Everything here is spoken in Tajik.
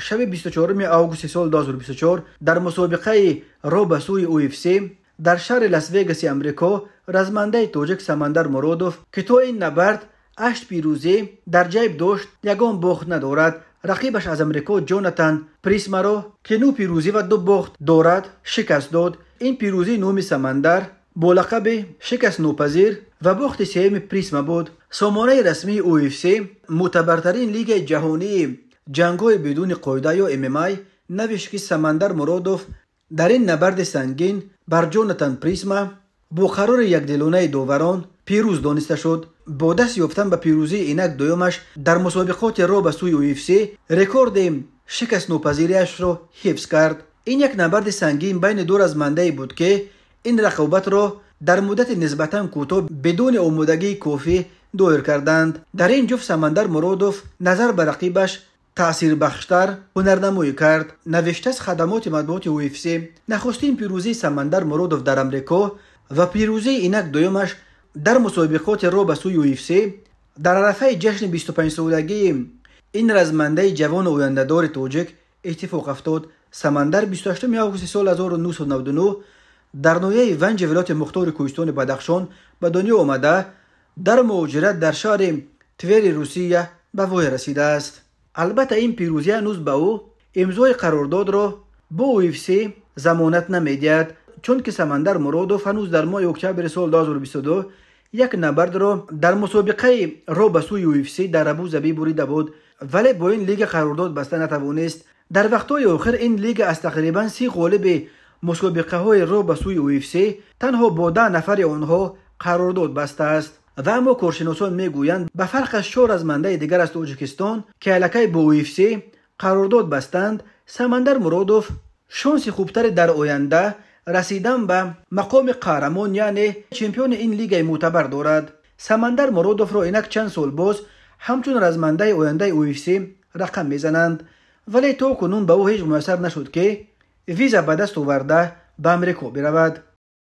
Шаби 24 августи соли 2024 дар мусобиқаи роҳ ба сӯи UFC дар шаҳри Лас-Вегаси Амрико размандаи тоҷик Самандар Муродов, ки то ин набард 8 пирӯзӣ дар ҷайб дошт, ягон бохт надорад, рақибаш аз Амрико Ҷонатан Присмаро, ки 9 пирӯзӣ ва 2 бохт дорад, шикаст дод. Ин пирӯзии нуҳуми Самандар бо лақаби шикастнопазир ва бохти сеюми Присма буд. Сомонаи расмии UFC, мӯътабартарин лигаи ҷаҳонии ҷангҳои бидуни қоида ё MMA, навишт, ки Самандар Муродов дар ин набарди сангин бар Ҷонатан Присма бо қарори якдилонаи доварон пирӯз дониста шуд. Бо даст ёфтан ба пирӯзии инак дуюмаш дар мусобиқоти роҳ ба сӯи UFC рекорди шикастнопазириашро ҳифз кард. Ин як набарди сангин байни ду размандае буд, ки ин рақобатро дар муддати нисбатан кӯтоҳ бидуни омодагии кофӣ доир карданд. Дар ин ҷуфт Самандар Муродов назар ба рақибаш таъсирбахштар ҳунарнамоӣ кард, навиштааст хадамоти матбуоти UFC. Нахустин пирӯзии Самандар Муродов дар Амрико ва пирӯзии инак дуюмаш дар мусобиқоти роҳ ба сӯи UFC дар арафаи ҷашни 25-солагии ин размандаи ҷавону ояндадори тоҷик иттифоқ афтод. Самандар 28 августи соли 1999 дар ноҳияи Ванҷи вилояти мухтори Кӯҳистони Бадахшон ба дунё омада, дар муҳоҷират дар шаҳри Твери Русия ба воя расидааст. Албатта, ин пирӯзӣ ҳанӯз ба ӯ имзои қарордодро бо UFC замонат намедиҳад, чунки Самандар Муродов ҳанӯз дар моҳи октябри соли 2022 як набардро дар мусобиқаи роҳ ба сӯи UFC дар Абу-Забӣ бурида буд, вале бо ин лига қарордод баста натавонист. Дар вақтҳои охир ин лига аз тақрибан 30 ғолиби мусобиқаҳои роҳ ба сӯи UFC танҳо бо 10 нафари онҳо қарордод бастааст. Ва аммо коршиносон мегӯянд, ба фарқ аз чор размандаи дигар аз Тоҷикистон, ки аллакай бо UFC қарордод бастанд, Самандар Муродов шонси хубтаре дар оянда расидан ба мақоми қаҳрамон, яъне чемпиони ин лигаи мӯътабар дорад. Самандар Муродовро инак чанд сол боз ҳамчун размандаи ояндаи UFC рақам мезананд, вале то кунун ба ӯ ҳеҷ муяссар нашуд, ки виза ба даст оварда ба Амрико биравад.